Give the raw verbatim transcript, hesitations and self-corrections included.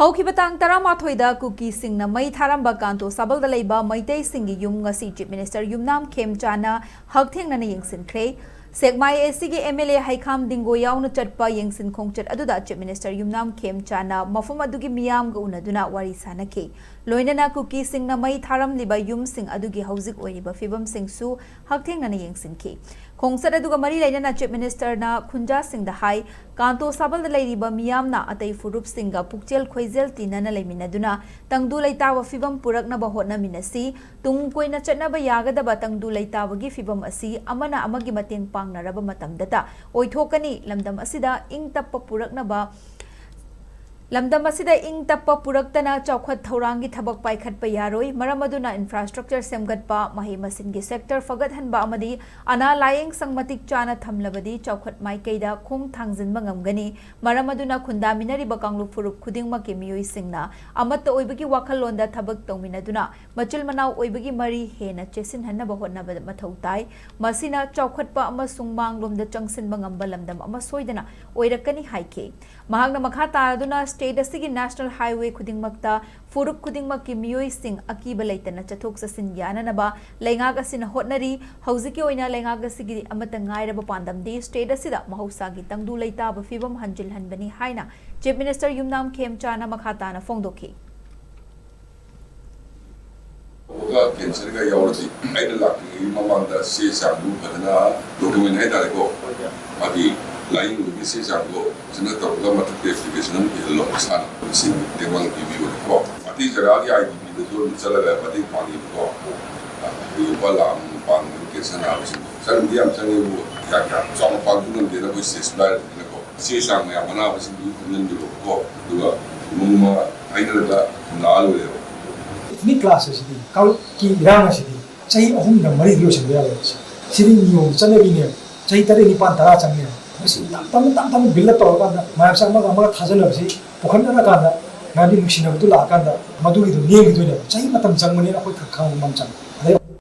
ꯍꯧꯈꯤꯕ ꯇꯥꯡ ꯇꯔꯥꯃꯥꯊꯣꯏꯗ ꯀꯨꯀꯤꯁꯤꯡꯅ ꯃꯩ ꯊꯥꯔꯝꯕ ꯀꯥꯟꯇꯣ ꯁꯥꯕꯜꯗ ꯂꯩꯕ ꯃꯩꯇꯩꯁꯤꯡꯒꯤ ꯌꯨꯝ ꯉꯁꯤ Chief Minister ꯌꯨꯝꯅꯥꯝ ꯈꯦꯝꯆꯥꯅ ꯍꯛꯊꯦꯡꯅꯅ ꯌꯦꯡꯁꯤꯟꯈ꯭ꯔꯦ꯫ ꯁꯦꯛꯃꯥꯏ ACꯒꯤ MLA ꯍꯩꯈꯥꯝ ꯗꯤꯡꯒꯣ ꯌꯥꯎꯅ ꯆꯠꯄ ꯌꯦꯡꯁꯤꯟ ꯈꯣꯡꯆꯠ ꯑꯗꯨꯗ Chief Minister ꯌꯨꯝꯅꯥꯝ ꯈꯦꯝꯆꯥꯅ ꯃꯐꯝ ꯑꯗꯨꯒꯤ ꯃꯤꯌꯥꯝꯒ ꯎꯅꯗꯨꯅ ꯋꯥꯔꯤ ꯁꯥꯅꯈꯤ꯫ ꯂꯣꯏꯅꯅ ꯀꯨꯀꯤꯁꯤꯡꯅ ꯃꯩ ꯊꯥꯔꯝꯂꯤꯕ ꯌꯨꯝꯁꯤꯡ ꯑꯗꯨꯒꯤ ꯍꯧꯖꯤꯛ ꯑꯣꯏꯔꯤꯕ ꯐꯤꯕꯝꯁꯤꯡꯁꯨ ꯍꯛꯊꯦꯡꯅꯅ ꯌꯦꯡꯁꯤꯟꯈꯤ꯫ ꯈꯣꯡꯆꯠ ꯑꯗꯨꯒ ꯃꯔꯤ ꯂꯩꯅꯅ Chief Ministerꯅ ꯈꯨꯟꯖꯥꯁꯤꯡꯗ ꯍꯥꯏ, ꯀꯥꯟꯇꯣ ꯁꯥꯕꯜꯗ ꯂꯩꯔꯤꯕ ꯃꯤꯌꯥꯝꯅ ꯑꯇꯩ ꯐꯨꯔꯨꯞꯁꯤꯡꯒ ꯄꯨꯛꯆꯦꯜ ꯈꯣꯏꯖꯦꯜ ꯇꯤꯟꯅꯅ ꯂꯩꯃꯤꯟꯅꯗꯨꯅ ꯇꯪꯗꯨ ꯂꯩꯇꯥꯕ ꯐꯤꯕꯝ ꯄꯨꯔꯛꯅꯕ ꯍꯣꯠꯅꯃꯤꯟꯅꯁꯤ꯫ ꯇꯨꯡ ꯀꯣꯏꯅ ꯆꯠꯅꯕ ꯌꯥꯒꯗꯕ ꯇꯪꯗꯨ ꯂꯩꯇꯥꯕꯒꯤ ꯐꯤꯕꯝ ꯑꯁꯤ ꯑꯃꯅ ꯑꯃꯒꯤ ꯃꯇꯦꯡ ꯄꯥꯡꯅꯔꯕ ꯃꯇꯝꯗꯇ ꯑꯣꯏꯊꯣꯛꯀꯅꯤ꯫ ꯂꯝꯗꯝ ꯑꯁꯤꯗ ꯏꯪ ꯇꯞꯄ ꯄꯨꯔꯛꯅꯕ ꯂꯝꯗꯝ ꯑꯁꯤꯗ ꯏꯪ ꯇꯞꯄ ꯄꯨꯔꯛꯇꯅ ꯆꯥꯎꯈꯠ ꯊꯧꯔꯥꯡꯒꯤ ꯊꯕꯛ ꯄꯥꯏꯈꯠꯄ ꯌꯥꯔꯣꯏ꯫ ꯃꯔꯝ ꯑꯗꯨꯅ infrastructure ꯁꯦꯝꯒꯠꯄ, ꯃꯍꯩ ꯃꯁꯤꯡꯒꯤ sector ꯐꯒꯠꯍꯟꯕ ꯑꯃꯗꯤ ꯑꯅꯥ ꯂꯥꯌꯦꯡ ꯁꯪ ꯃꯇꯤꯛ ꯆꯥꯅ ꯊꯝꯂꯕꯗꯤ ꯆꯥꯎꯈꯠ ꯃꯥꯏꯀꯩꯗ ꯈꯣꯡ ꯊꯥꯡꯖꯤꯟꯕ ꯉꯝꯒꯅꯤ꯫ ꯃꯔꯝ ꯑꯗꯨꯅ ꯈꯨꯟꯗꯥꯃꯤꯟꯅꯔꯤꯕ ꯀꯥꯡꯂꯨꯞ ꯐꯨꯔꯨꯞ ꯈꯨꯗꯤꯡꯃꯛꯀꯤ ꯃꯤꯑꯣꯏꯁꯤꯡꯅ ꯑꯃꯠꯇ ꯑꯣꯏꯕꯒꯤ ꯋꯥꯈꯜꯂꯣꯟꯗ ꯊꯕꯛ ꯇꯧꯃꯤꯟꯅꯗꯨꯅ ꯃꯆꯤꯜ ꯃꯅꯥꯎ ꯑꯣꯏꯕꯒꯤ ꯃꯔꯤ ꯍꯦꯟꯅ ꯆꯦꯠꯁꯤꯟꯍꯟꯅꯕ ꯍꯣꯠꯅꯕ ꯃꯊꯧ ꯇꯥꯏ꯫ ꯃꯁꯤꯅ ꯆꯥꯎꯈꯠꯄ ꯑꯃꯁꯨꯡ ꯃꯥꯡꯂꯣꯝꯗ ꯆꯪꯁꯤꯟꯕ ꯉꯝꯕ ꯂꯝꯗꯝ ꯑꯃ ꯁꯣꯏꯗꯅ ꯑꯣꯏꯔꯛꯀꯅꯤ ꯍꯥꯏꯈꯤ꯫ ꯃꯍꯥꯛꯅ ꯃꯈꯥ ꯇꯥꯗꯨꯅ state ꯑꯁꯤꯒꯤ national highway ꯈꯨꯗꯤꯡꯃꯛꯇ ꯐꯨꯔꯨꯞ ꯈꯨꯗꯤꯡꯃꯛꯀꯤ ꯃꯤꯑꯣꯏꯁꯤꯡ ꯑꯀꯤꯕ ꯂꯩꯇꯅ ꯆꯠꯊꯣꯛ ꯆꯠꯁꯤꯟ ꯌꯥꯅꯅꯕ ꯂꯩꯉꯥꯛ ꯑꯁꯤꯅ ꯍꯣꯠꯅꯔꯤ꯫ ꯍꯧꯖꯤꯛꯀꯤ ꯑꯣꯏꯅ ꯂꯩꯉꯥꯛ ꯑꯁꯤꯒꯤ ꯑꯃꯠꯇ ꯉꯥꯏꯔꯕ ꯄꯥꯟꯗꯝꯗꯤ state ꯑꯁꯤꯗ ꯃꯍꯧꯁꯥꯒꯤ ꯇꯪꯗꯨ ꯂꯩꯇꯥꯕ ꯐꯤꯕꯝ ꯍꯟꯖꯤꯜꯍꯟꯕꯅꯤ ꯍꯥꯏꯅ Chief Minister ꯌꯨꯝꯅꯥꯝ ꯈꯦꯝꯆꯥꯅ ꯃꯈꯥ ꯇꯥꯅ ꯐꯣꯡꯗꯣꯛꯈꯤ꯫ ꯀꯦꯟꯁꯔꯒ ꯌꯥꯎꯔꯗꯤ ꯑꯩꯅ ꯂꯥꯛꯇ꯭ꯔꯤꯉꯩꯒꯤ ꯃꯃꯥꯡꯗ ꯆꯦ ꯆꯥꯡꯗꯨ ꯐꯖꯅ document ꯍꯥꯏꯇꯥꯔꯦꯀꯣ, ꯃꯥꯒꯤ ꯂꯥꯏꯌꯦꯡꯕꯒꯤ ꯆꯦ ꯆꯥꯡꯗꯣ ꯐꯖꯅ ꯇꯧꯔꯒ ꯃꯊꯛꯇ application ꯑꯃ ꯏꯍꯜꯂꯣ꯫ ꯃꯁꯥꯅ ꯁꯤ ꯇꯦꯡꯕꯥꯡ ꯄꯤꯕꯤꯕꯅꯦꯀꯣ꯫ ꯃꯇꯤꯛ ꯖꯒꯥꯒꯤ IDPꯗꯁꯨ ꯑꯗꯨꯝ ꯆꯠꯂꯒ ꯃꯇꯦꯡ ꯄꯥꯡꯉꯦꯕꯀꯣ꯫ ꯑꯩꯈꯣꯏ ꯂꯨꯄꯥ ꯂꯥꯈ ꯑꯃ ꯄꯥꯡꯉꯦꯕ ꯀꯦꯟꯁꯔ ꯅꯥꯕꯁꯤꯡꯗꯣ꯫ ꯆꯪꯗꯤ ꯌꯥꯝ ꯆꯪꯉꯦꯕꯨ ꯌꯥꯝ ꯌꯥꯝ ꯆꯥꯎꯅ ꯄꯥꯡꯁꯨ ꯉꯝꯗꯦꯅ ꯑꯩꯈꯣꯏ stage ꯂꯥꯏꯔꯕꯅꯤꯅꯀꯣ꯫ ꯆꯦ ꯆꯥꯡ ꯃꯌꯥꯝ ꯑꯅꯥꯕꯁꯤꯡꯗꯨ ꯈꯣꯝꯖꯤꯟꯕꯤꯔꯣꯕꯀꯣ꯫ ꯑꯗꯨꯒ ꯅꯣꯡꯃ ꯍꯥꯏꯅꯔꯒ ꯂꯥꯛꯑ ꯂꯣꯏꯔꯦꯕ꯫ Ethnic clash ꯑꯁꯤꯗꯤ, ꯀꯥꯡꯂꯨꯞꯀꯤ ꯏꯔꯥꯡ ꯑꯁꯤꯗꯤ ꯆꯍꯤ ꯑꯍꯨꯝꯗ ꯃꯔꯤꯗ ꯂꯣꯏꯁꯤꯟꯕ ꯌꯥꯔꯣꯏ꯫ ꯁꯤꯗꯤ ꯅꯤꯌꯣꯝ ꯆꯠꯅꯕꯤꯅꯦꯕ꯫ ꯆꯍꯤ ꯇꯔꯦꯠ ꯅꯤꯄꯥꯟ ꯇꯔꯥ ꯆꯪꯉꯦꯕ꯫ ꯃꯁꯤ ꯇꯞ ꯇꯞꯅ ꯇꯞ ꯇꯞꯅ build up ꯇꯧꯔꯀꯥꯟꯗ ꯃꯌꯥꯝꯁꯦ ꯑꯃꯒ ꯑꯃꯒ ꯊꯥꯖꯅꯕꯁꯤ ꯄꯨꯈꯠꯅꯔꯀꯥꯟꯗ ꯃꯌꯥꯝꯒꯤ ꯅꯨꯡꯁꯤꯅꯕꯗꯨ ꯂꯥꯛꯑꯀꯥꯟꯗ ꯃꯗꯨꯒꯤꯗꯨ ꯅꯦꯝꯈꯤꯗꯣꯏꯅꯦꯕ꯫ ꯆꯍꯤ ꯃꯇꯝ ꯆꯪꯕꯅꯤꯅ ꯑꯩꯈꯣꯏ ꯈꯪꯕ ꯑꯃ ꯆꯪꯉꯦ꯫